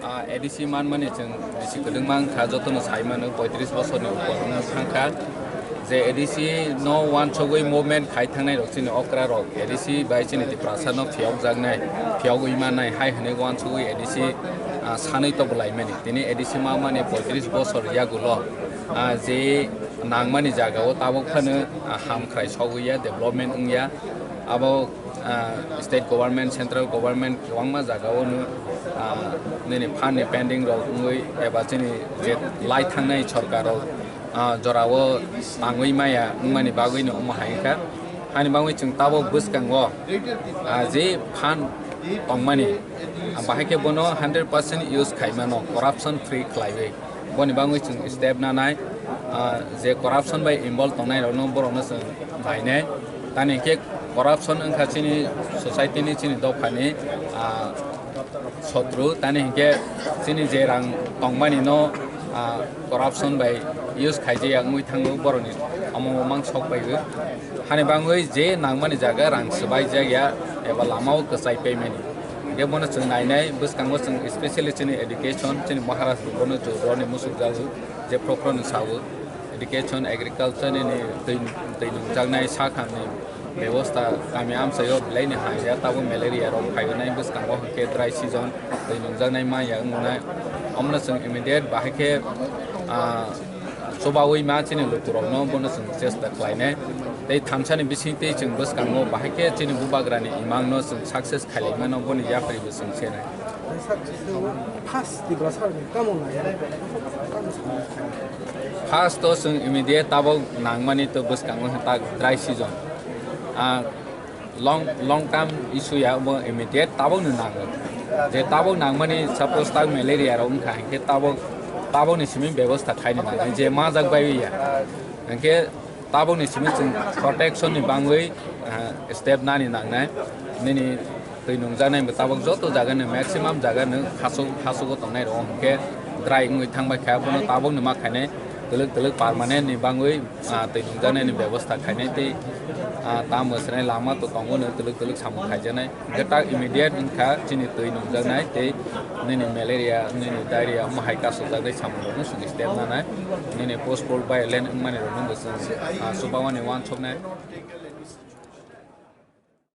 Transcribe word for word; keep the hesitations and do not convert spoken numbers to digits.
A D C manmani chwng bisi kwdwkma wngkha, jotono sai mano, poitris bosorni upor wng thangkha. Je A D C no uansugwi movement khai thangnai rok chini okra rok, A D C bai chini Tiprasa no phiyokjaknai, phiyogwi mannai hai hwnwi uansugwi A D C, ah, sanwi to bwlaimani. Tini A D C ma mani poitris bosor yagulo, ah, je nangmani jagao tabuk phano, ah, hamkhrai sogwi ya, development wngya. Abo, ah, state government, central government kwbangma jagao no, ah, nini phan ni pending rok wngwi eba chini je lai thangnai sorkar rok, ah, jorao tangwi maya wngmani bagwi no omo hai kha. Hani bagwi chwng tabuk bwskango, ah, je phan tongmani, ah, bahai khe bono hundred percent use khai mano, corruption free khlaiwi. Boni bagwi chwng step nanai, ah, je corruption bai involve tongnai rokno borokno chwng nainai. Tani hinkhe corruption wngkha chini society ni, chini dopha ni, ah, sotru. Tani hinkhe chini je rang tongmani no, ah, corruption bai use khaijaya wngwi thango borokni omo mang sok bai o. Hani bagwi je nangmani jaga rang swbai jakya eba lama o kwchai paimani. Hinkhe bono chwng nainai bwskango chwng specially chini education, chini Maharashtra bono jora ni musuk jago, je prokhorno sao education, agriculture ni twi, twi nungjaknai sakhamni bebosta kami amchaio belai ni hamya, tabuk malaria rok phaiwi nai bwskango hinkhe dry season twi nungjaknai maya wngmano. Omono chwng immediate bahai khe, ah, chubaui ma chini lukurokno bono chwng chesta khlainai. Tei thamsani bisingtwi chwng bwskango bahai khe chini bubagrani imangno chwng success khailaimano boni yapri bo chwng senai. First Tiprasa rokni tamo nai? First to chwng immediate tabuk nangmani to bwskango tak dry season. Ah, long, long term issue ya, omo immediate tabuk no nango. Je tabuk nangmani, suppose tak malaria rok wngkha, hinkhe tabuk, tabuk ni simi bebosta khaina nango, je majak bai ya. Hinkhe tabuk ni simi chwng protection ni bangwi, ah, step nani nangnai. Nini twi nungjaknai bo tabuk joto jaga ni, maximum jaga ni hasuk, hasugo tongnai rok hinkhe dry wngwi thangbai kha, bono tabuk ni ma khainai twlwk twlwk permanent ni bangwi, ah, twi nungjaknai ni bebosta khainai tei, ah, tamo swnai lama to tongo no twlwk twlwk samung khaijaknai. Hinkhe tak immediate wngkha chini twi nungjaknai tei nini malaria, nini diarrhea omo hai kasukjaknai samung rokno chwng step nanai. Nini post post violent wngmani rokno bo chwng, ah, chubamani uansuknai.